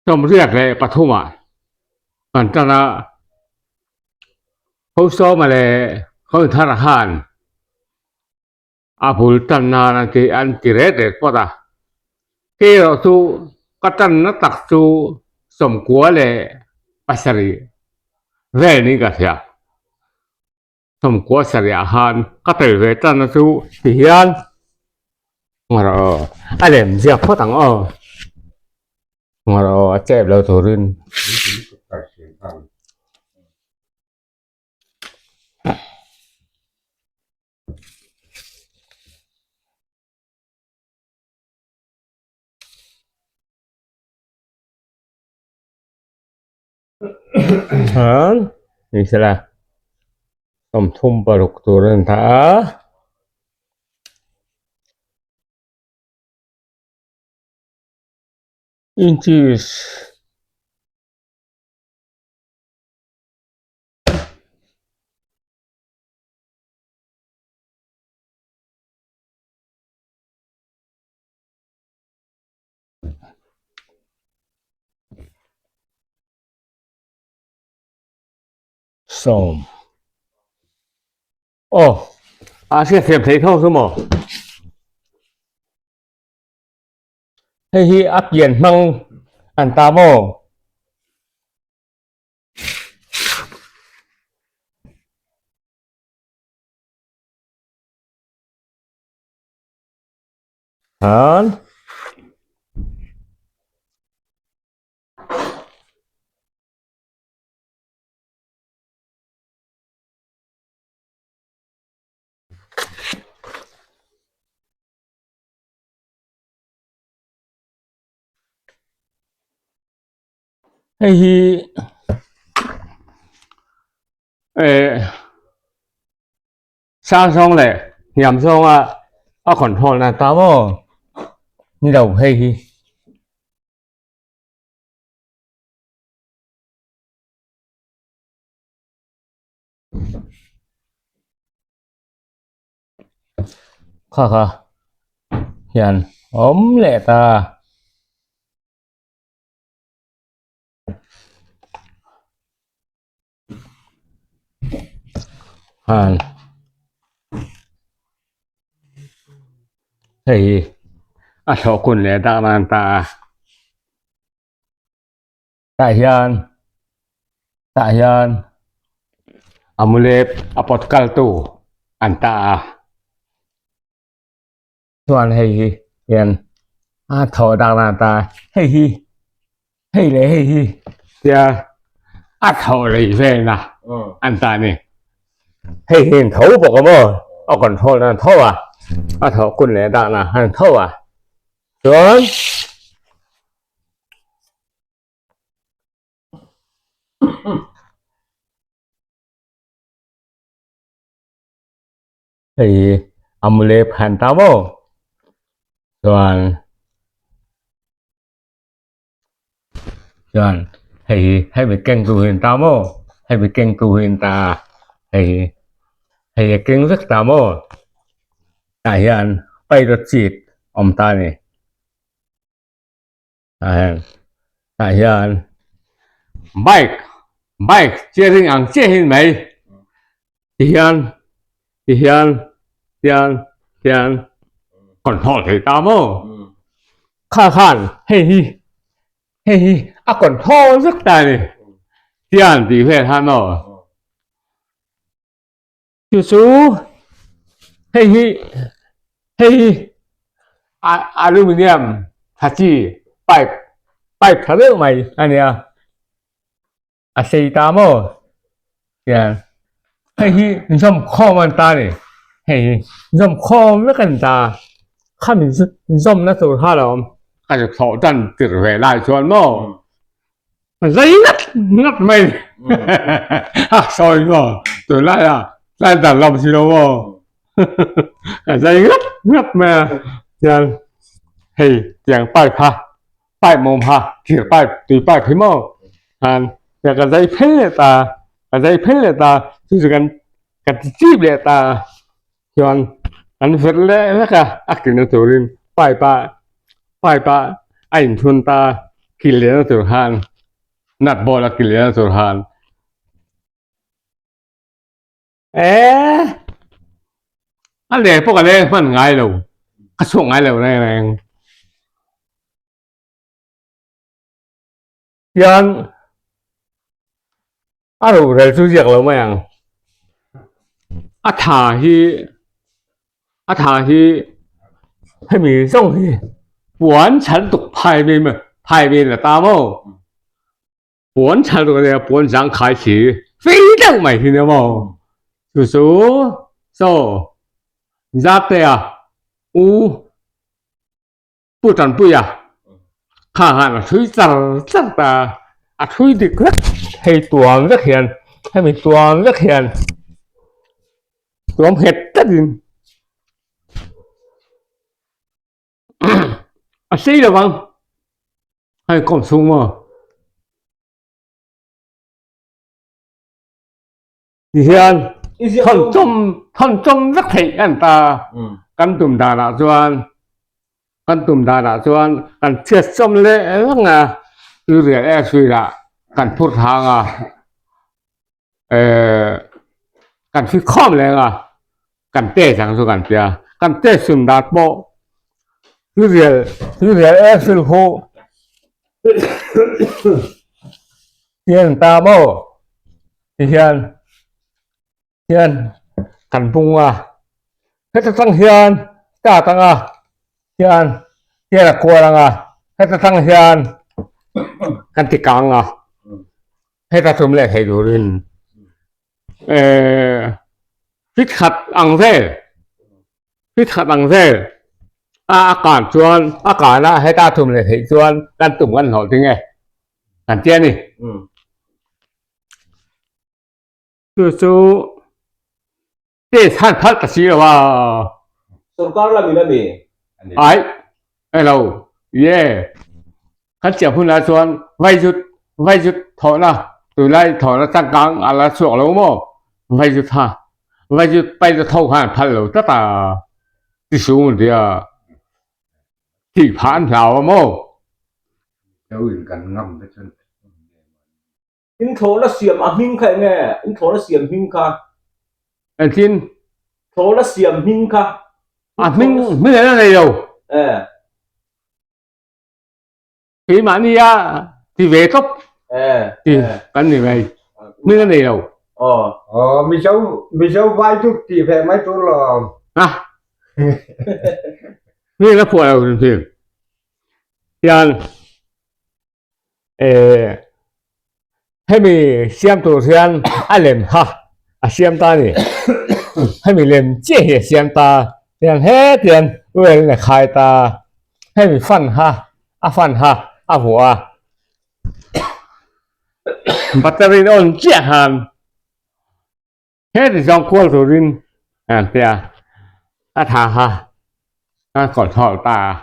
73 ah kan tan a, Hosawma leh Hawithara khan a bul tan nan an ti an ti ret ret phawt a, kei erawh chu ka tanna tak chu 97 vel niin ka hria. 90 sarih ah khan ka tel ve tanna chu ti hian ngarawh aw a lem ziak phawt ang aw ngarawh aw a chep lo turin. Chuan ni sela 36 tur a ni ta a. Inches. Sawm. Aw, a hriat thiam thei tho chu maw? Hei hi a pian hmang an ta maw? Khan hei hi eh sang zawng leh hniam zawnga a control na ta maw ni lo hei hi. Kha kha hian awm leh ta. Han hei hi a thlawh kun leh dak nan ta a tah hian tah hian a mulep a pawt kal tu an ta a chuan hei hi hian a thlawh dak nan ta hei hi hei leh hei hi tia a thlawh lei vel a an ta a ni hei hi an tho bawk a maw a control nan tho a a thlawh kun leh dak nan an tho a chuan. Hei hi a mule phan ta maw chuan chuan hei hi hemi keng tu hi an ta maw hemi keng tu hi an ta a hei hi hei a keng vek ta maw tah hian pilot seat awm ta a ni. Tah hian bike bike steering ang chiah hi mai ti hian ti hian tian tian control thei ta maw kha khan hei hi hei hi a control vek ta a ni tian tih vel khan maw chu chu hei hi hei hi aluminium tha chi pipe pipe tha deuh mai a nia a sei ta maw tiang hei hi zawm khawm a ni ta a ni hei hi zawm khawm vek a ni ta khami zawmna tur kha a lo awm a thlawh tan tirh ve lai chuan maw. Zai ngat ngat mai a sawi maw tunlai ah tlai dan lam si lo maw a zai ngat ngat mai a chuan hei tiang pipe kha pipe mawm kha thir pipe tui pipe hi maw khan tiang ka zai phel leh ta ka zai phel leh ta chu chu kan ka ti chip leh ta chuan an verh leh vek a a kina turin pipe ah pipe ah a inthun ta. Kil lehna tur khan nut bolt a kil lehna tur khan eh a leng pawh ka leng hman ngai lo ka chhuak ngai lo reng reng hian a ruhrel chu ziak lo mai ang a tha hi a tha hi hemi zawng hi puan chhan tuk phai ve mai phai ve la ta maw puan chhan tuk ania puan zang khai si fei deuh mai hi nia maw chu chu saw zat te a u Pu Tanpuia kha khan a thui char char ta a thui dik vek hei tuam vek hian hemi tuam vek hian tuam nghet takin a sei lo vang hei kawm chhung maw. Tihian thawn thawn chawm vek theih a ni ta. Kan tum danah chuan kan tum danah chuan kan chhiat chawm leh reng a, tuirial air suilah kan phur thang a, eh kan hri khawm leng a, kan test ang chu kan tia. Kan test chhun dan pawh tuirial tuirial air suil khu Hian ta maw tihian hian kan bung a heta tang hian ta tang a hian hian a kual ang a heta tang hian kan ti kang a heta tum leh thei turin eh fit khat ang vel fit khat ang vel a a kan chuan a kan a heta tum leh theih chuan kan tum kan hlawh ding e. Kan ti a ni. Chu chu test han phalh ta si lo a. Sorkar lam in a mi? Ai, hello, ye. Kan chiah hunah chuan vaizut, vaizut thawhna, tunlai thawhna changkang a la chhuak lo maw? Vaizut ha, vaizut paih tho khan phalh lo tlat a, ti sung tia. Tih phah an hlau a maw? Mizo in kan ngam te chuan In thlawhna siam a hming kha enge? In thlawhna siam hming kha? Engtin? Thlawhna siam hming kha? A hming hming an la nei lo. Eh. Keimahni a ti ve tawp. Eh. Ti kan ni mai. Hming a nei lo. Aw. Aw Mizo Mizo vai chu ti ve mai tur lo. Ha. Hming a phuah lo hrim hrim. Hian eh hemi siam tur hian a lem ha a siam ta a ni. Hemi lem chiah hi a siam ta. Tiang hetiang uel in a khai ta. Hemi fan ha a fan ha a vuah a. Battery in on chiah khan heti zawng kual turin an ti a, a tha kha a control ta a,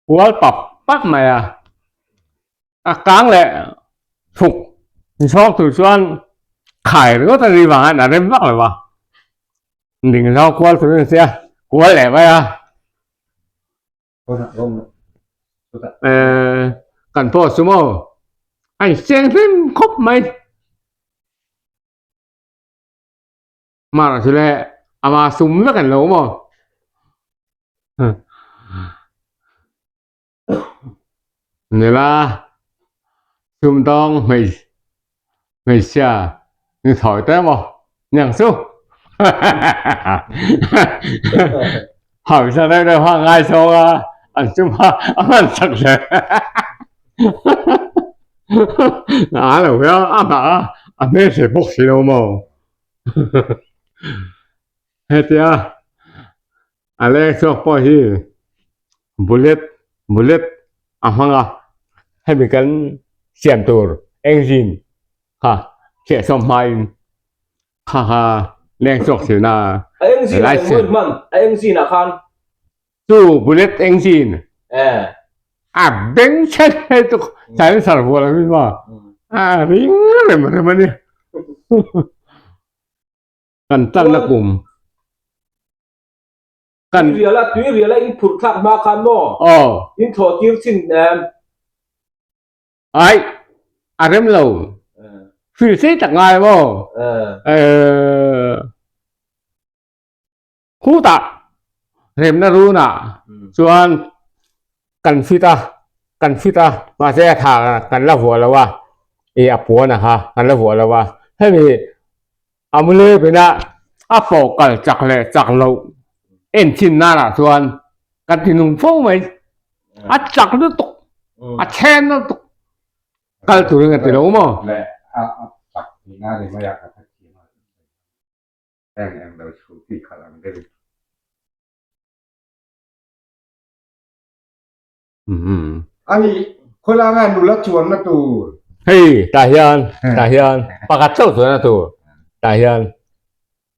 kual pap pap mai a, a kang leh thuk zawng tur chuan khai ringawt a ni vang a rem vak lo va, ding zawng kual turin a ti a, kual leh mai a. Kan pawh chu maw a inseng hlim khawp mai. Mara chu le ama sum vek an lo maw. Nila sumdawng hmeichhia ni thawi te maw niang chu hausa deuh deuh kha a ngai zawng a an sum kha a hman sak hle a lo hian a hnah a a hmelchhe bawk si lo maw hetia A leng chhuak pawh hi bullet bullet a hmang a, hemi kan siam tur engine kha chhiahsawm hmain kha kha leng chhuak thin a. A engine ah engmaw hman a engine ah khan. Chu bullet engine a beng chhet phei chu silencer vuah lo in maw a ring rem rem a ni. Kan tanna kum. Kan Tuirial a tuirial a in phurh thlak hma khan maw? Aw. In thlawh tir chin em? Ai, a rem lo. Fir sei tak ngai maw? Eh, khutah remna runah chuan kan fit a, kan fit a, mahse a tha kan la vuah lo a, ih a puan a kha kan la vuah lo a, hemi a mule bena a pawh kal chak leh chak loh en chin nanah chuan kan ti nung fo mai, a chak lutuk, a then lutuk. Kal turin a ti lo maw? Le a a tak tihna ni mai a ka hrethiam a, eng eng lo chhu tih khalh ang deuh. Ani khawilanga nula chuanna tur. Hei tah hian tah hian pakhat chauh chuanna tur tah hian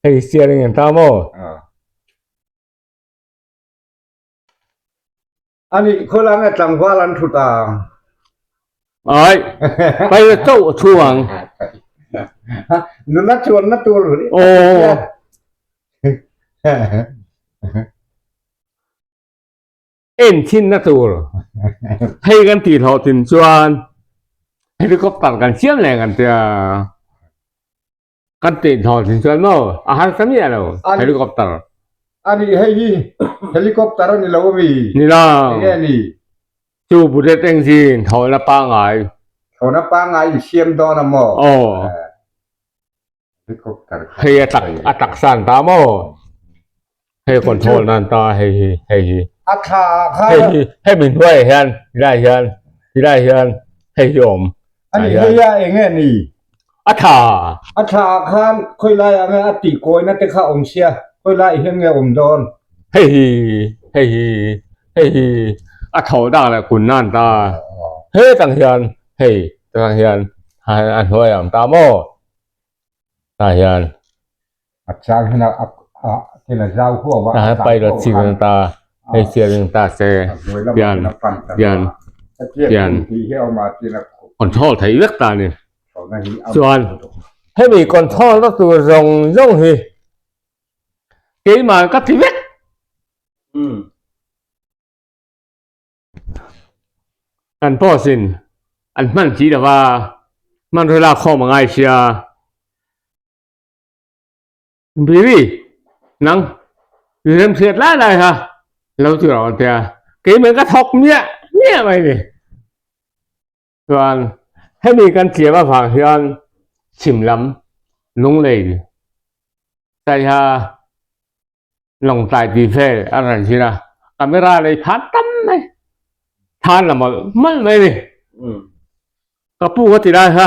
hei steering an ta maw? Ani khawilanga tlangval an thut ang. Ai pai chauh a thu ang. Nula chuanna tur. Aw. En thinna tur hei kan tih hlawh tin chuan helicopter kan siam leh kan tia kan tih hlawh tin chuan maw a harsa miah lo helicopter ani hei hi helicopter ani lo ami ni lo enge ni chu bullet engine thawhna pangai thawhna pangai in siam dawn a maw aw Hei a tak a taksa an ta maw? Hei control na an ta hei hi hei hi. A thla ah khan. Hei hi hei min hnuai ah hian tilai hian tilai hian hei hi awm. Ani hei a eng nge ni? A thla. A thla ah khan khawi lai ah nge a tih kawi na te kha awm sia khawi lai hian nge awm dawn? Hei hi hei hi hei hi a tho dak leh kun na an ta. Hetang hian hei tang hian a hnuai ah awm ta maw? Tah hian a chang hian a a thil a zau huau a tah hian pilot seat an ta hei steering ta se hian hian hian control theih vek ta a ni chuan hemi control na tur zawng zawng hi keimah ka ti vek. Kan post in an hman si lo va, hmanraw lak khawm a ngai sia. Biri, nang i remhriat lai lai kha lo ti rawh an tia, keimah ka thawk miah miah mai ni. Chuan hemi kan tliam avang hian chhim lam lunglei saiha lawngtlai tih vel a rawn zir a, camera lei phan tam mai, than la mawlh mawlh mai a ni. Ka pu ka ti lai kha,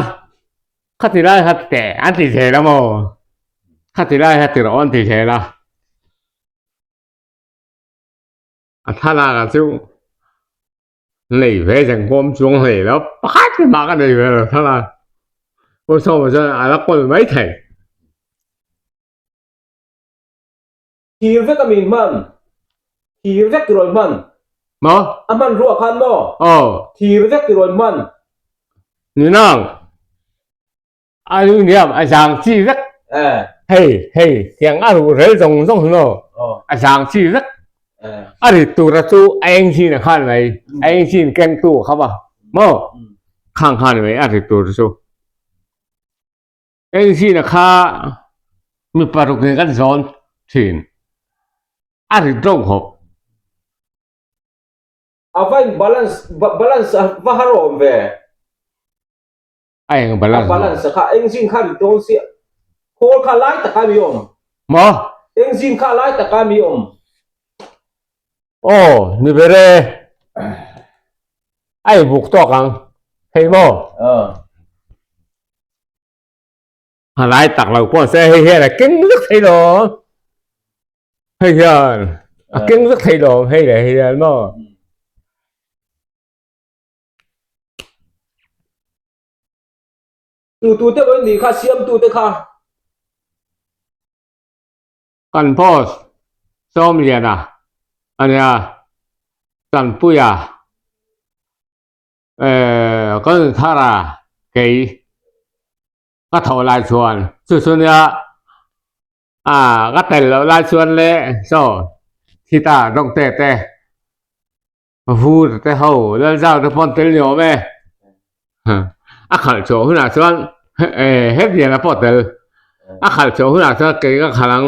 kha ti lai kha teh an ti zel a maw, kha ti lai kha ti rawh an ti zel a. A thlalak ah chu nei ve zeng pawm chuang hlei lo pakhat mah ka nei ve lo thlalak. Pu Sawma chuan a la kawl mai thei. Thir vek a mi hman. Thir vek tirawn hman. Maw? A hman ruah khan maw? Aw. Thir vek tirawn hman. Ni nang. A lu niam a zang chi vek. Eh. Hei, hei, tiang a ruh rel zawng zawng hi maw? Aw. A zang chi vek. Eh. A rit tura chu a engine a khan mai. A engine kengtu a kham a. Maw? Khang khan mai a rit tur chu. Engine kha mi paruk in kan zawn thin. A rit ro khawp. A va in balance balance a va har awm ve. A eng balance. A balance kha engine kha rit dawn si. Khawl kha lai taka mi awm. Maw? Engine kha lai taka mi awm. Aw ni ber e. A in buk tawk ang. Hei maw? Aw. A lai tak lo pawh se hei hian a keng vek thei lo. Hei hian a keng vek thei lo hei leh hei hian maw. Tu tu te pawh in nih kha siam tu te kha. Kan boss Sawmliana a nia, Tanpuia eh kan thar a kei ka tho lai chuan chu chu nia ah ka tel loh lai chuan le saw. Thi ta dawngte te Vur te ho Lalzau te pawn tel ni awm e. A khalh chhuah hunah chuan Hetiang a pawh tel. A khalh chhuah hunah chuan kei ka khalh ang.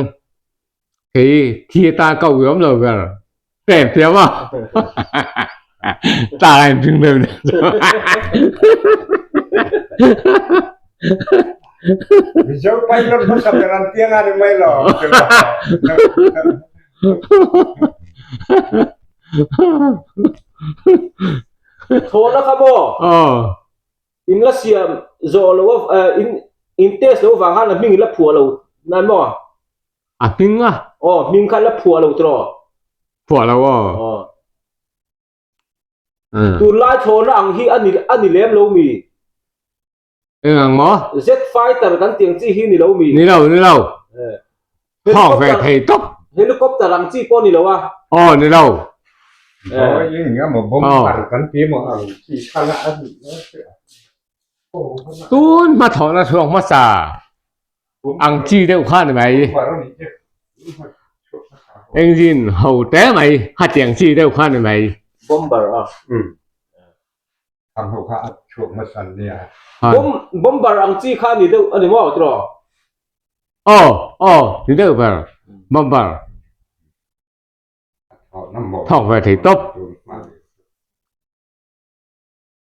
Kei thi atan ka ui awm lo ber. Ka en thiam a. Ta a inring deuh nen chuan. Mizo pilot hmasa ber an piang a ni mai lo. Thlawhna kha maw? Aw. In la siam zawh lo a in in test lo vang khan a hming in la phuah lo nan maw? A hming a? Aw hming kha la phuah lo tiraw? Phuah lo aw. Aw. Tunlai thlawhna ang hi a ni a ni lem lo mi? Eng ang maw? Jet fighter kan tih ang chi hi ni lo mi? Ni lo, ni lo. Thawk ve thei tawp. Helicopter ang chi pawh ni lo a. Aw, ni lo. Aw, eng emaw bomber kan ti emaw ang chi kha la a ni lo che a. Tun hmathawhna chhuak hmasa ang chi deuh kha ni mai. Engine ho te mai, hatiang chi deuh kha ni mai. Bomber a. Ang ho kha a chhuak hmasa an nia. Bomber ang chi kha ni deuh a ni maw tiraw? Aw, aw, ni deuh ber. Bomber. Thawk ve thei tawp.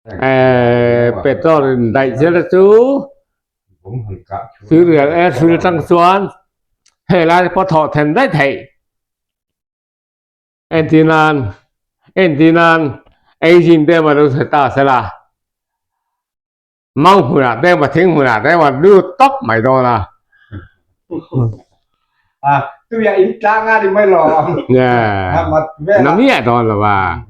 Eh, petrol in daih zel a chu. Tuirial airfield atang chuan helai pawh thawh then daih theih. Entirnan, entirnan engine te emaw lo chhe ta sela, mang hmunah te emaw thing hmunah te emaw lut tawp mai dawn a. A, tuia in tlang a ni mai lo. Yeah, na miah dawn lo a.